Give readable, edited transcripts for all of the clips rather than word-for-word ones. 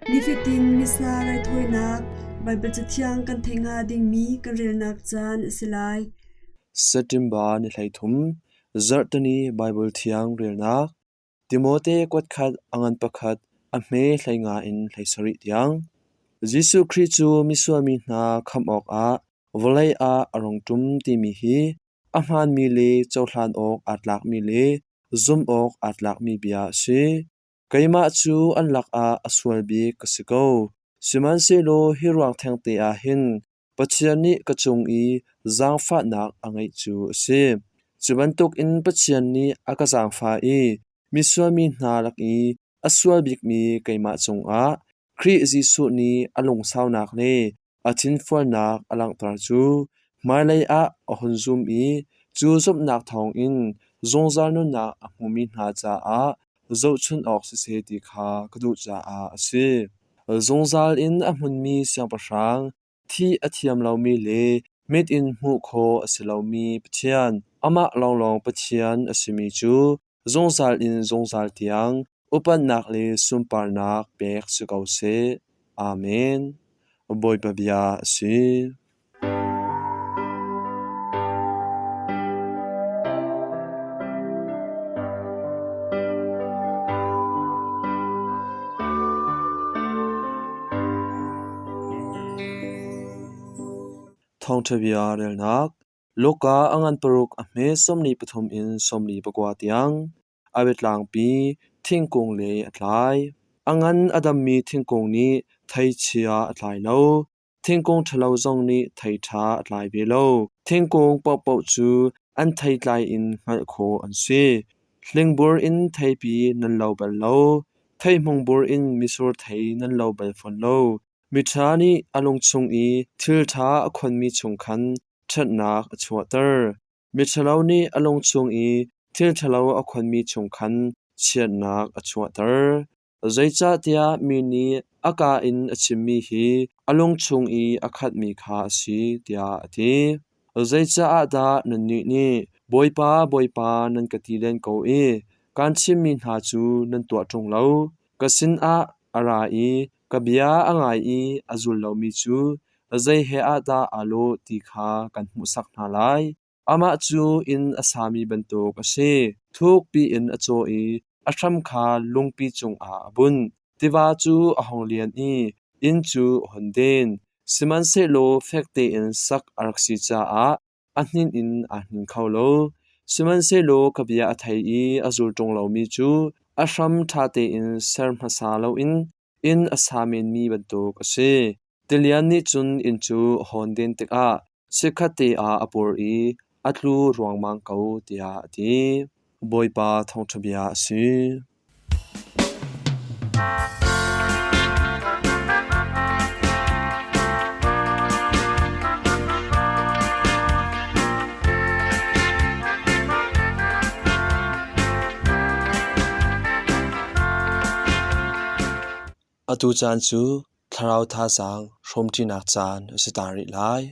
Nifatin Missa raithawinak Baibal Cathiang kan theih hnga dingmi kan relnak caan a si lai. September ni 13, Zarhteni Baibal Thiang relnak Timote kuatkhat a ngan pakhat a hme 15 in 17 tiang. Jesuh Khrih cu misual mi hna khamh awkah vawlei ah a rung ṭum timi hi a hmaanmi le cohlan awk aa tlakmi le zumh awk aa tlakmi bia a si. Keimah cu an lakah a sual bik ka si ko. Sihmanhsehlaw hi ruang thengte ah hin Pathian nih ka cung i zaangfahnak a ngeih cu a si. Cu bantukin Pathian nih a ka zaangfah i misual mi hna lak i a sual bikmi keimah cungah Khrih Jesuh nih a lungsaunak le a thinfualnak a langhter cu hmailei ah a hun zum i cu zumhnak thawngin zungzal nunnak a hmumi hna caah zohchunh awk siseh ti kha ka duh caah a si. Zungzal in a hmunmi siangpahrang, thih a thiam lomi le mit in hmuh khawh a si lomi Pathian, amah lawnglawng Pathian a simi cu zungzal in zungzal tiang upatnak le sunparnak pek si ko seh. Amen. Bawipa bia a si. Thawngṭha bia relnak Luka a ngan paruk a hme 43 in 49 tiang a biatlangpi thingkung le a tlai. A ngan a dammi thingkung nih thei chia a tlai lo. Thingkung ṭhalo zong nih thei ṭha a tlai ve lo. Thingkung paohpaoh cu an theitlai in hngalh khawh an si. Hlingbur in theipi nan lo bal lo, theihmungbur in mitsur thei nan lo bal fawn lo. Miṭha nih a lung chung i thil ṭha a khonmi chung khan ṭhatnak a chuahter. Miṭhalo nih a lung chung i thil ṭhalo a khonmi chung khan chiatnak a chuahter. Zeicahtiah mi nih a kaa in a chimmi hi a lung chung i a khatmi kha a si, tiah a ti. Zeicaah dah nannih nih, Bawipa, Bawipa, nan ka ti len ko i kaan chimmi hna cu nan tuah ṭung lo? Ka sinah a ra i ka bia a ngai i a zul lomi cu zei he ah dah aa lawh ti kha kan hmuhsak hna lai. Amah cu inn a sami bantuk a si. Thukpi in a caw i a hram kha lungpi cungah a bunh. Tiva cu a hung lian i inn cu a hun den. Sihmanhsehlaw fek tein sak a rak si caah a hninh in aa hnin kho lo. Sihmanhsehlaw ka bia a thei i a zul ṭung lomi cu a hram ṭha tein ser hmasa loin inn a sa menmi bantuk a si. Tilian nih cun inn cu a hawn den tikah chikkhatte ah a pur i a tlu ruangmang ko, tiah a ti. Bawipa thawngṭha bia a si. Atu caan cu thlarau thazaang hrawmṭinak caan a si ta rih lai.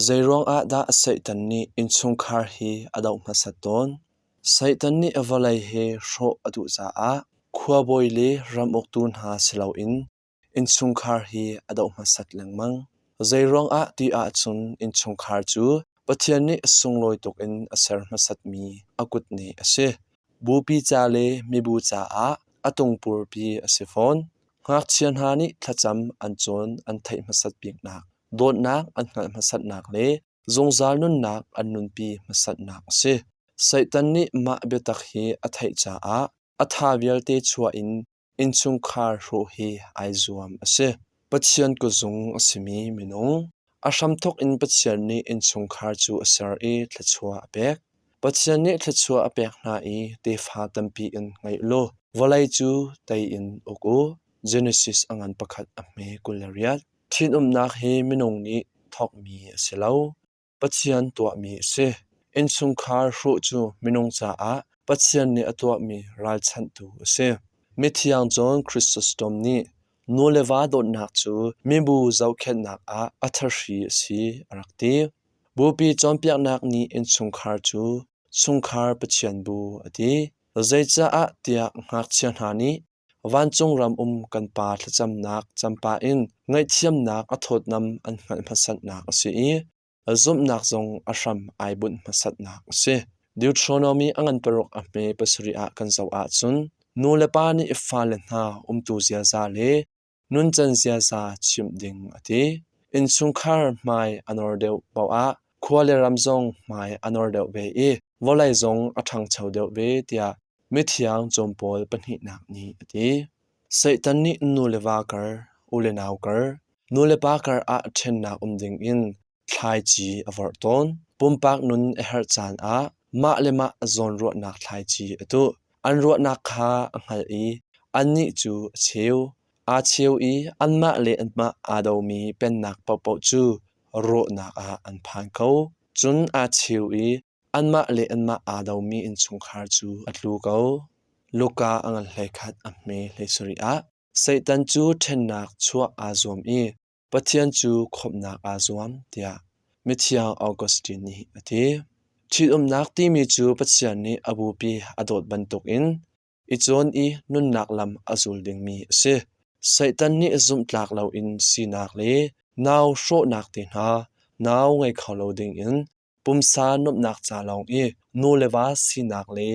Zeiruang ah dah Satan nih innchungkhar hi a doh hmasat tawn? Satan nih vawlei hi hrawh a duh caah khuabawi le ram uktu hna si loin innchungkhar hi a doh hmasat lengmang. Zeiruang ah ti ahcun innchungkhar cu Pathian nih sunglawi tuk in a ser hmasatmi a kutneh a si. Bupi ca le mibu caah a tungpurpi a si fawn. Ngakchia hna nih thlacam an cawn an theih hmasat biknak, dawtnak an hngalh hmasatnak le zungzal nunnak an nunpi hmasatnak a si. Satan nih mah biatak hi a theih caah a tha vialte chuah in innchungkhar hrawh hi ai zuam a si. Pathian kutzung a simi minung, a hramthawk in Pathian nih innchungkhar cu a ser i thluachuah a pek. Pathian nih thluachuah a pek hna i tefa tampi in ngeih law vawlei cu tei in uk u. Genesis a ngan pakhat a hme 28. Ṭhitumnak hi minung nih thawkmi a si lo. Pathian tuahmi a si. Innchungkhar hrawh cu minung caah Pathian nih a tuahmi ralchanhtu a si. Mithiang John Chrysostom nih nu le va dawtnak cu mibu zohkhenhnak ah a thahri a si a rak ti. Bupi cawnpiaknak nih innchungkhar cu chungkhar Pathian bu a ti. Zeicaah tiah ngakchia hna nih Vancung ram um kan Pa thlacamnak campah in ngaihthiamnak a thawtnam an hngalh hmasatnak a si i zumhnak zong a hram ai bunh hmasatnak a si. Deuteronomy a ngan paruk a hme pasarih ah kan zoh ahcun nu le pa nih fale hna umtu ziaza le nuncan ziaza chimh ding a ti. Innchungkhar hmai a nor deuh paoh ah khua le ram zong hmai a nor deuh ve i vawlei zong a ṭhangcho deuh ve tiah mithiang John Paul pahnihnak nih a ti. Satan nih nu le va kar, u le nau kar, nu le pa kar ah ṭhennak um ding in thlaici a vorh tawn. Pumpak nun a herh caan ah mah le mah zawnruahnak thlaici a tuh. An ruahnak kha a hngalh i annih cu a cheu. Aa cheu i anmah le anmah aa domi pennak paohpaoh cu rawhnak ah an phan ko. Cun aa cheu i anmah le anmah aa domi innchungkhar cu a tlu ko. Luka a ngan 11 a hme 17 ah Satan cu ṭhennak chuah aa zuam i Pathian cu khawmhnak aa zuam tiah mithiang Augustine nih a ti. Ṭhitumnak timi cu Pathian nih a bupi a dawt bantukin i cawn i nunnak lam a zul dingmi a si. Satan nih zumhtlak loin sinak le nau hrawhnak te hna, nau ngei kho lo dingin pumsa nuamhnak ca lawng i nu le va sinak le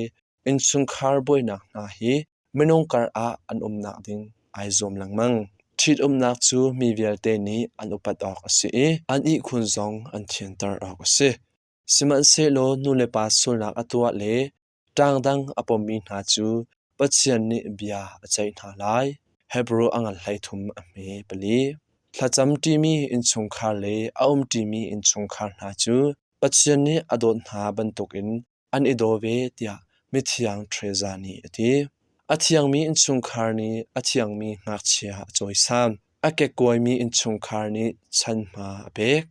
innchungkhar buainak hna hi minung kar ah an umnak ding ai zuam lengmang. Ṭhitumnak cu mi vialte nih an upat awk a si i an ihkhun zong an thianter awk a si. Sihmanhsehlaw nu le pa sualnak a tuah le Ṭangdang a pommi hna cu Pathian nih bia a ceih hna lai. Hebru a ngan 13 a hme pali. Thlacam ṭimi innchungkhar le a um ṭimi innchungkhar hna cu Pathian nih a dawt hna bantukin an i daw ve tiah mithiang Teresa nih a ti. A thiangmi innchungkhar nih a thiangmi ngakchia a cawisan. A kekkuaimi innchungkhar nih chanhma a pek.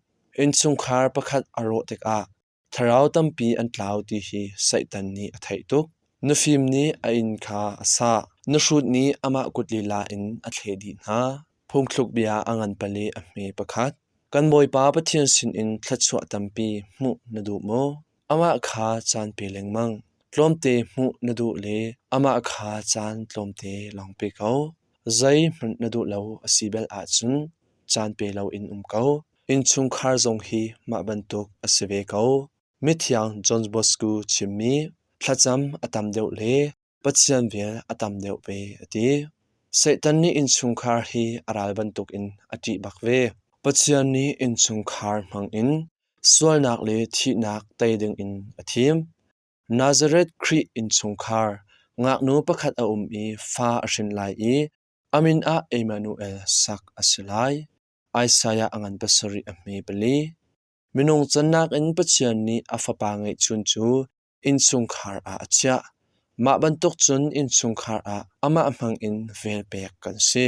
Innchungkhar pakhat a rawh tikah Thlarau tampi an tlau ti hi Satan nih a theih tuk. Na fim nih a inn kha a sah. Na hrut nih amah kut lila in a thleh dih hna. Phungthluk bia a ngan pali a hme pakhat. Kan Bawipa Pathian sinin thluachuah tampi hmuh na duh maw? Amah kha caan pe lengmang. Tlawmte hmuh na duh le amah kha caan tlawmte lawng pe ko. Zeihmanh na duh lo a si bel ahcun caan pe loin um ko. Innchungkhar zong hi mah bantuk a si ve ko. Mithiang John Bosco chimmi thlacam a tam deuh le Pathian vel a tam deuh ve a ti. Satan nih innchungkhar hi a ral bantukin a ṭih bak ve. Pathian nih innchungkhar hmangin sualnak le thihnak tei dingin a thim. Nazareth Khrih innchungkhar ngaknu pakhat a um i fa a hrin lai i a min ah Emmanuel sak a si lai. Isaiah a ngan pasarih a hme pali. Minung cannak in Pathian nih a fapa ngeihchun cu innchungkhar ah a chiah. Mah bantuk cun innchungkhar ah amah hmangin vel pek kan si.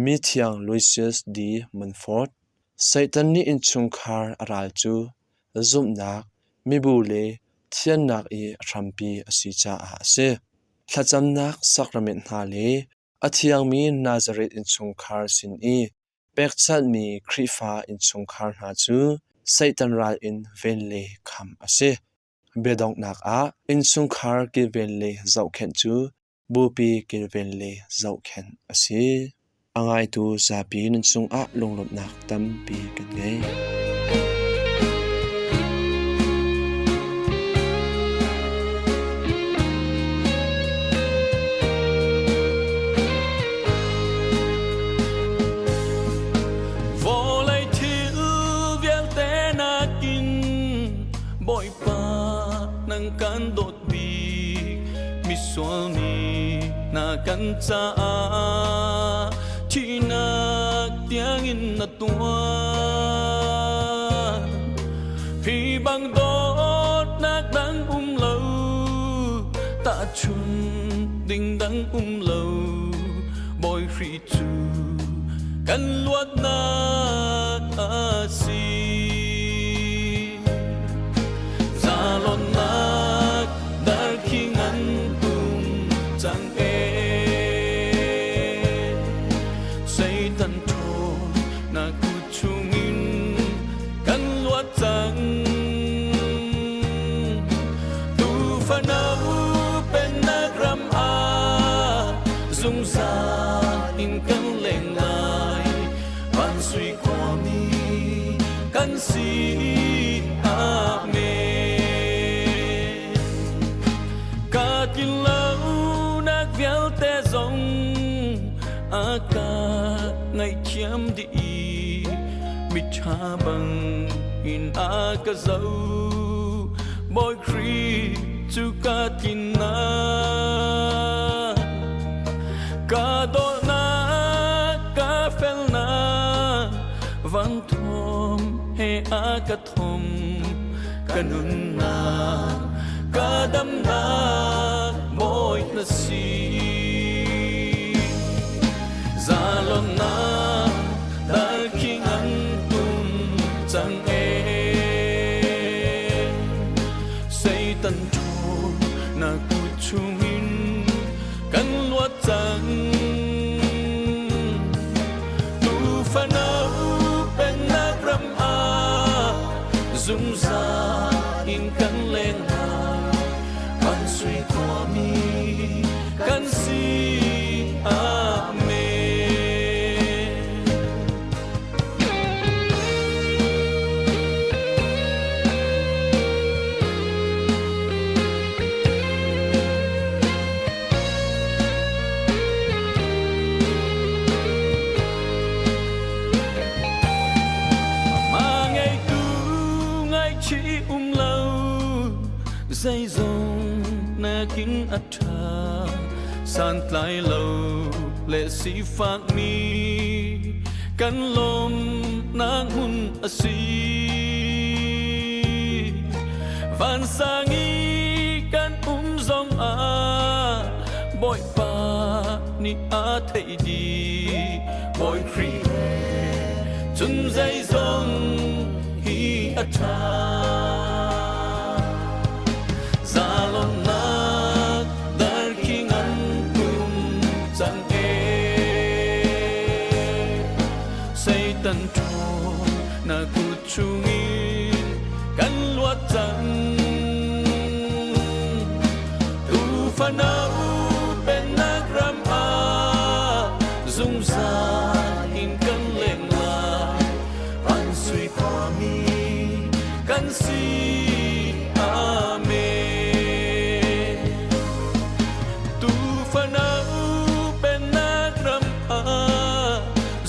Mithiang Lucius D. Montfort Satan nih innchungkhar a ral cu zumhnak, mibu le thiannak i a hrampi a si caah a si. Thlacamnak sacrament hna le A thiangmi Nazareth innchungkhar sin i pekchanhmi Khrihfa innchungkhar hna cu Satan ral in ven le kham a si. Biadonghnak ah innchungkhar kilven le zohkhenh cu bupi kilven le zohkhenh a si. A ngaitu zapi nan cungah lunglawmhnak tampi kan ngei. Vawlei thil vialte nakin Bawipa nang kan dawt bik misual mi na kan caah thihnak tiangin na tuar hi bang dawtnak dang um lo tahchun ding dang um lo Bawi Khrih cu kan luatnak a si Zalonnak darkhi ngan tum cang e Satan ṭhawn na kut chungin kan luat cang Tufa no pennak ram ah zungzal. sui khuami kan si. Amen. Ka tlin lonak vialte zong a ka ngaihthiam dih. Miṭha bang in a ka zoh. Bawi Khrih cu ka tlinnak. Ka dawtnak, ka felnak, van thawm he a ka thom. Ka nunnak, ka damnak, Bawi na si. Zalonnak darkhing an tum cang e. Satan ṭhawn na kut chungin kan luat cang. Tufa no pennak ram ah zungzal in kan leng lai. Kan sui khuami kan si. Amen. Amah ngeitu ngaihchih um lo, zeizong nakin a ṭha. Santlai lo le sifakmi kan lawmnak hmun a si. Vansang i kan um zong ah Bawipa nih a theih dih. Bawi Khrih he cun zeizong hi a ṭha. Zalonnak darkhing an tum cang e. Satan ṭhawn na kut chungin kan luat cang. Tuufa no pennak ram ah zungzal in kan leng lai. Van sui khuami kan si. Amen. Tuufa no pennak ram ah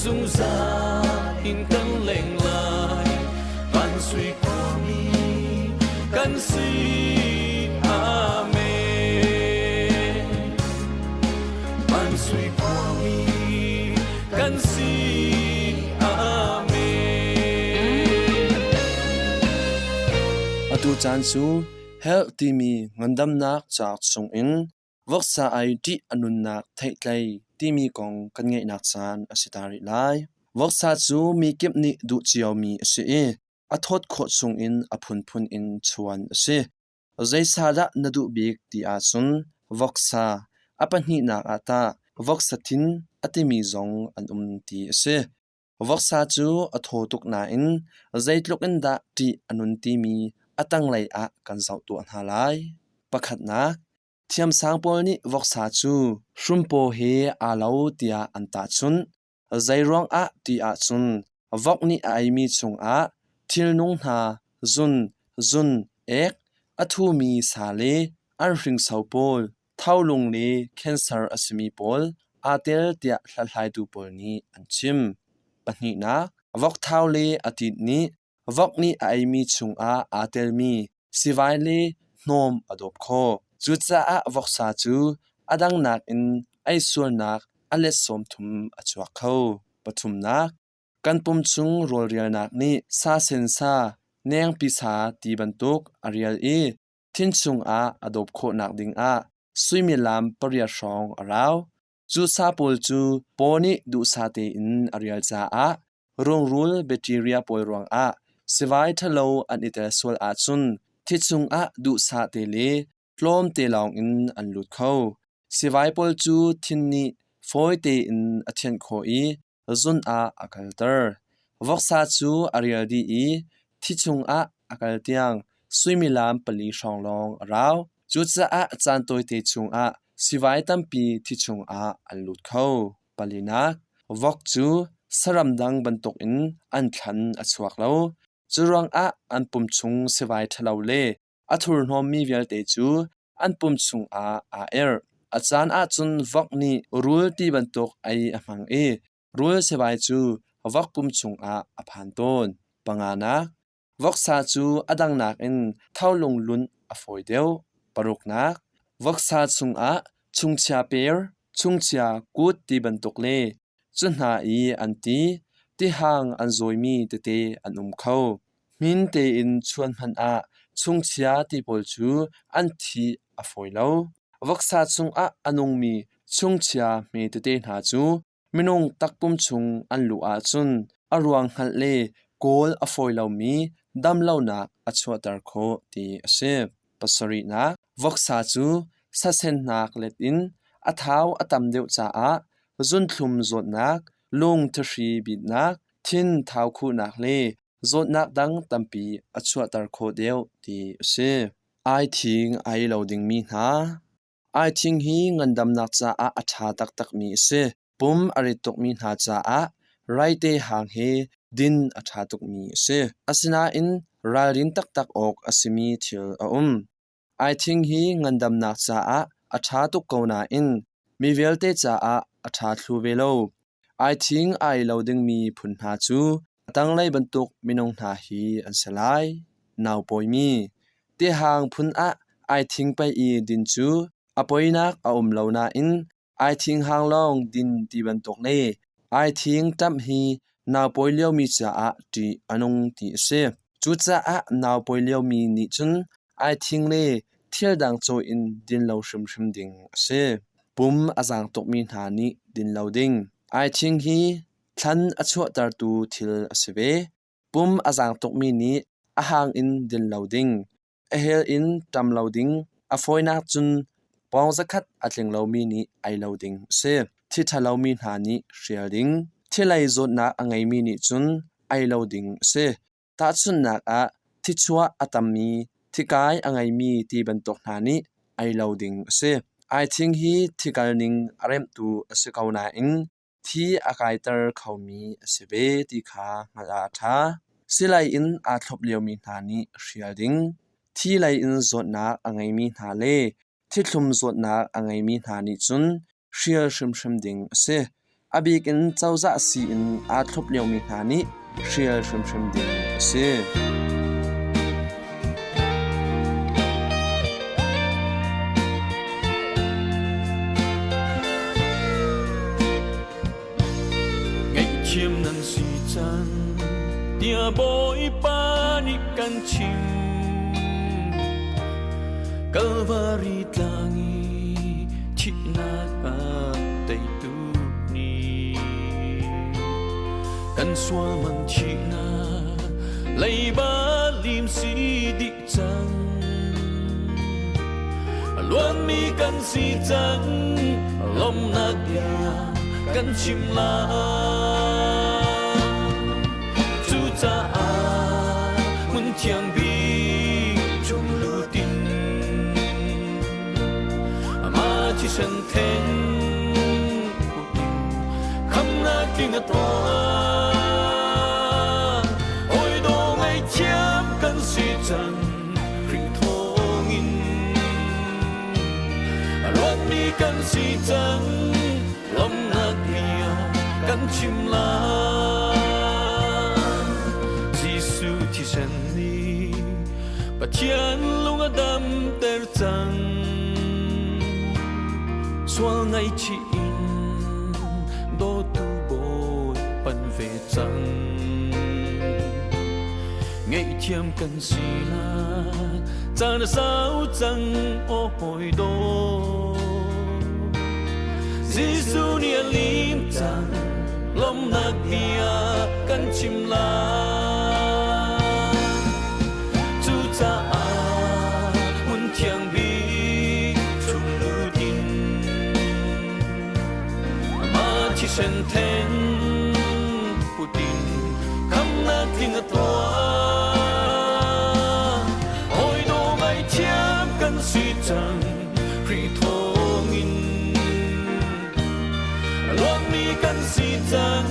zungzal in kan leng lai. Van sui khuami kan si. Amen. Van sui khuami kan si. Amen. Atu caan cu Health timi ngandamnak cauk chungin voksa ai ṭih a nunnak theihtlei timi kong kan ngeihnak caan a si ta rih lai. Voksa cu mi kip nih duh ciomi a si i a thawt khawh chungin a phunphun in chuan a si. Zeisa dah na duh bik ti ahcun voksa, a pahnihnak ah tah voksa thin a timi zong an um ti a si. Voksa cu a thaw tuk nain zeitluk in dah ṭih a nun timi a tanglei ah kan zoh tuah hna lai. Pakhatnak, thiamsang pawl nih voksa cu hrumpaw he aa lo tiah an tahchunh. Zeiruang ah ti ahcun vok nih a eimi chungah thilnung hna zun, zun, ek, a thumi sa le anhringso pawl, tholung le cancer a simi pawl aa tel tiah hlathlaitu pawl nih an chim. Pahnihnak, vokthau le a tit nih vok nih a eimi chungah aa telmi sivai le hnawm a dawp khawh. Cucaah voksa cu a dang nakin ei sualnak a let 30 a chuak kho. Pathumnak, kan pum chung rawlrialnak nih sa sen sa, nengpi sa ti bantuk a rial i thin chungah a dawp khawhnak dingah suimilam pariat hrawng a rau. Cu sa pawl cu paw nih duhsah tein a rial caah rungrul bacteria pawl ruangah sivai ṭhalo an i tel sual ahcun thi chungah duhsah te le tlawmte lawngin an lut kho. Sivai pawl cu thin nih fawi tein a thianh khawh i zun ah a kalter. Voksa cu a rial dih i thi chungah a kal tiang suimilam pali hrawng lawng a rau. Cucaah caan tawite chungah sivai tampi thi chungah an lut kho. Palinak, vok cu saram dang bantukin an thlan a chuak lo. Curuangah an pum chung sivai ṭhalo le a thurhnawmmi vialte cu an pum chungah aa erh. A caan ahcun vok nih rul ti bantuk ei a hmang i rul sivai cu vok pum chungah a phan tawn. Panganak, voksa cu a dang nakin tholung lunh a fawi deuh. Paruknak, voksa chungah chungchia per, chungchia kut ti bantuk le cu hna i an ti, tihang an zawimi tete an um kho. Hmin tein chuan hmanh ah chungchia ti pawl cu an thih a fawi lo. Voksa chungah a nungmi chungchia hme tete hna cu minung takpum chung an luh ahcun a ruang hngalh le kawl a fawi lomi damlonak a chuahter khawh ti a si. Pasarihnak, voksa cu sasennak let in a thau a tam deuh caah zunthlum zawtnak, lung thahri bitnak, thin thau khuhnak le zawtnak dang tampi a chuahter khawh deuh ti a si. Aithing ai lo dingmi hna. Aithing hi ngandamnak caah a ṭha taktakmi a si. Pum a rit tukmi hna caah raite hang he din a ṭha tukmi a si. Asinain ralrin taktak awk a simi thil a um. Aithing hi ngandamnak caah a ṭha tuk ko nain mi vialte caah a ṭha thlu ve lo. Aithing ai lo dingmi phun hna cu a tanglei bantuk minung hna hi an si lai. Naupawimi Tihang phun ah aithing pei i din cu a poinak a um lo nain aithing hang lawng din ti bantuk le aithing ṭamh hi naupawi liomi caah ṭih a nung ti a si. Cucaah naupawi liomi nih cun aithing le thil dang caw in din lo hrimhrim ding a si. Pum a zaang tukmi hna nih din lo ding. Aithing hi thlan a chuahtertu thil a si ve. Pum a zaang tukmi nih a hang in din lo ding. A hel in ṭam lo ding. A fawinak cun pawng zakhat a tling lomi nih ei lo ding a si. Thi ṭha lomi hna nih hrial ding. Thilei zawtnak a ngeimi nih cun ei lo ding a si. Tahchunhnak ah, thichuah a tammi, thikai a ngeimi ti bantuk hna nih ei lo ding a si. Aithing hi thikal ning a remhtu a si ko nain thi a kaiter khomi a si ve ti kha hngalh ah a ṭha. Silai in aa thlop liomi hna nih hrial ding. Thi lei in zawtnak a ngeimi hna le thithlum zawtnak a ngeimi hna nih cun hrial hrimhrim ding a si. A bik in cozah sii-inn aa thlop liomi hna nih hrial hrimhrim ding a si. Ngaihthiam nan si cang tiah Bawipa nih kan chim. Kalvari tlang i thihnak a teitu ni. Kan sual man thihnak leiba lim si dih cang. Luanmi kan si cang, lawmhnak bia kan chim lai. Cucaah hmun thiang bik chung lutin amah thisen theng putin khamnak tling a tuah. Hawi dawh ngaihthiam kan si cang Khrih thawngin a luatmi kan si cang lawmhnak bia kan chim lai. Jesuh thisen nih Pathian lung a damter cang. Sual ngaihchih in dawtu Bawi pan ve cang. Ngaihthiam kan si lai caan a sau cang aw hawi dawt. Jesuh nih a lim cang lawmhnak bia kan chim lai. Cucaah hmun thiang bik chung lut in amah thisen theng putin khamnak tling a tuah. Hawi dawh ngaihthiam kan si cang Khrih thawngin luatmi kan si cang.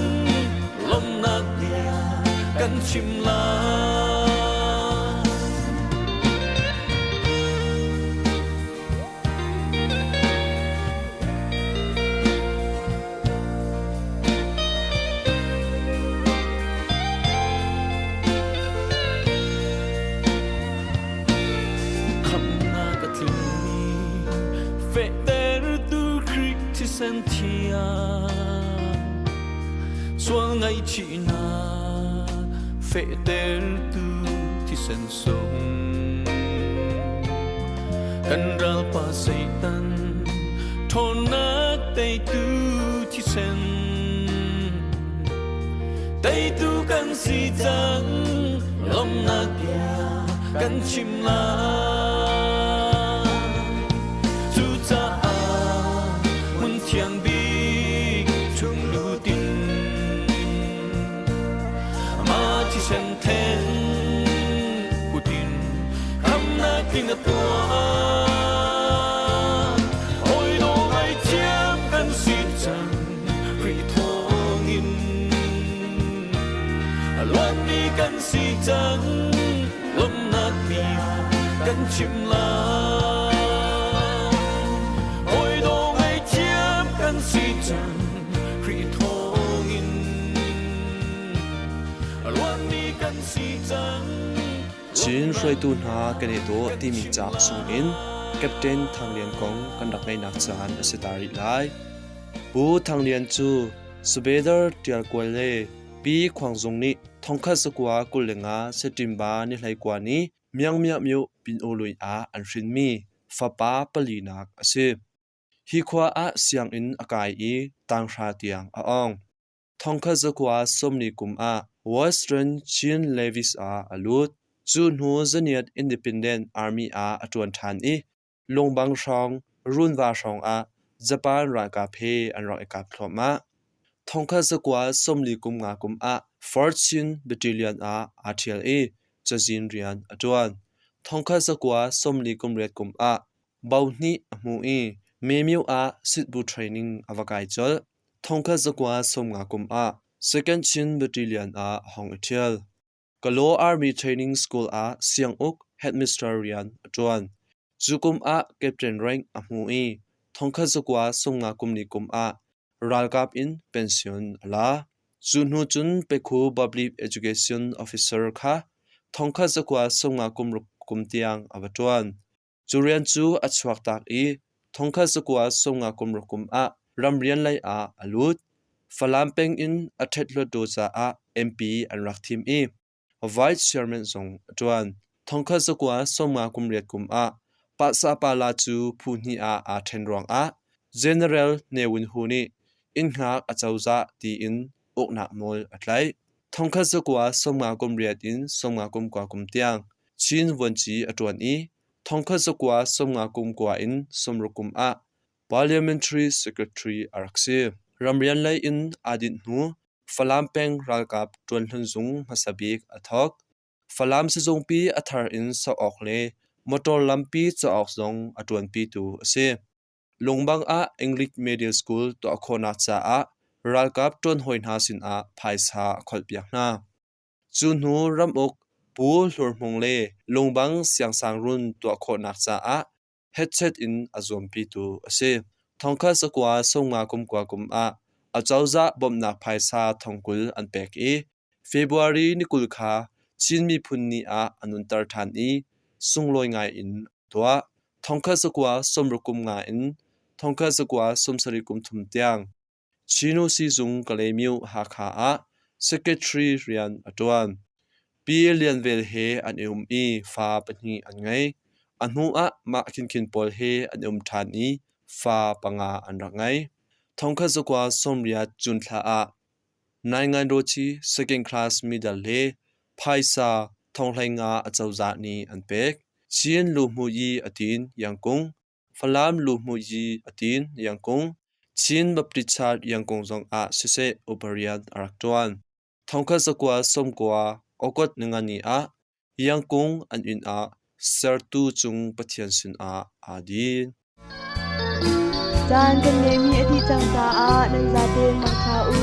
kan chim lai. Khamnak a tlingmi fehtertu Khrih thisen thiang sual ngaihchihnak fehtertu thisen sung kan ralpa Satan ṭhawnnak teitu thisen teitu kan si cang lawmhnak bia kan chim lai cucaah hmun thiang bik chung lutin mah thisen then putin khamnak tling a tuah hawi dawh ngaithiam kan si cang Khrih thawngin a luatmi kan si cang lawmhnak bia kan chim lai hawi dawh ngaithiam kan si cang Khrih thawngin a luatmi kan si cang Chin hruaitu hna kan i dawh timi cauk chungin Captain Thang Lian kong kan rak ngeihnak caan a si ta rih lai. Pu Thang Lian cu Subedar Ṭial Kual le Pi Khuang Zung nih thongkhat zakua 25 September ni 19 ni Myangmya myo Pin Oo Lui ah an hrinmi fapa palinak a si. Hi khua ah sianginn a kai i tanghra tiang a awng. Thongkhat zakua 40 kum ah Western Chin Levies ah a lut. Cu hnu zaniat Independent Army ah a ṭuan ṭhan i Lungbang hrawng, Runva hrawng ah Japan ralkap he an rak i kap thluahmah. Thongkhat zakua 40 kum nga kum ah Fortune Battalion ah aa ṭhial i cazin rian a ṭuan. Thongkhat zakua 40 kum riat kum ah bo hnih a hmu i Memyo ah sitbu training a va kai colh. Thongkhat zakua 50 kum ah Second Chin Battalion ah a hong i ṭhial. Kalaw Army Training School ah sianguk headmaster rian a ṭuan. Cu kum ah captain rank a hmu i thongkhat zakua 50 kum ni kum ah ralkap in pension a la. Cu hnu cun Pekhu Public Education Officer kha thongkhat zakua 50 kum ruk kum tiang a va ṭuan. Cu rian cu a chuaktak i thongkhat zakua 50 kum ruk kum ah ramrian lei ah a lut. Falam peng in a ṭhethluattu caah MP an rak thim i Vice Chairman zong a ṭuan. Thongkhat zakua 50 kum riat kum ah Pahsapala cu phu hnih ah aa ṭhen ruangah General Ne Win Hu nih inn hngak acozah tiin uknak nawl a tlaih. Thongkhat zakua 50 kum riat in 50 kum kua kum tiang Chin vuanci a ṭuan i thongkhat zakua 50 kum kua in 60 kum ah Parliamentary Secretary a rak si. Ramrian lei in aa dinh hnu Falam peng ralkap ṭuanhlun zung hmasa bik a thawk. Falam sizungpi a thar in sok awk le motor lampi cawh awk zong a ṭuanpitu a si. Lungbang ah English Middle School tuah khawhnak caah ralkap ṭuanhawi hna sinah phaisa a kholhpiak hna. Cu hnu ramuk Pu Hlur Hmung le Lungbang siangsangrun tuah khawhnak caah hetchet in a zuampitu a si. Thongkhat zakua 50 kum kua kum ah acozah bawmhnak phaisa thongkul an pek i February ni 20 kha Chin Miphun Ni ah a nunter ṭhan i sunglawi ngai in a tuah. Thongkhat zakua 60 kum nga in thongkhat zakua 70 kum thum tiang Chinu sizung Kalaymyo Hakha ah secretary rian a ṭuan. Pi Lian Vel he an i um i fa pahnih an ngei. A hnu ah mah khinkhin pawl he an i um ṭhan i fa panga an rak ngei. Thongkhat zakua 80 June thla ah Nainganrawci second class medal le phaisa thonghleinga acozah nih an pek. Chin luhmuhyi a tin Yangkung, Falam luhmuhyi a tin Yangkung, Chin Baptist Church Yangkung zongah siseh upa rian a rak ṭuan. Thongkhat zakua 90 August ningani ah Yangkung an inn ah sertu cung Pathian sinah aa din. Caan kan ngeihmi a dih cang caah nan zaten mangṭha u.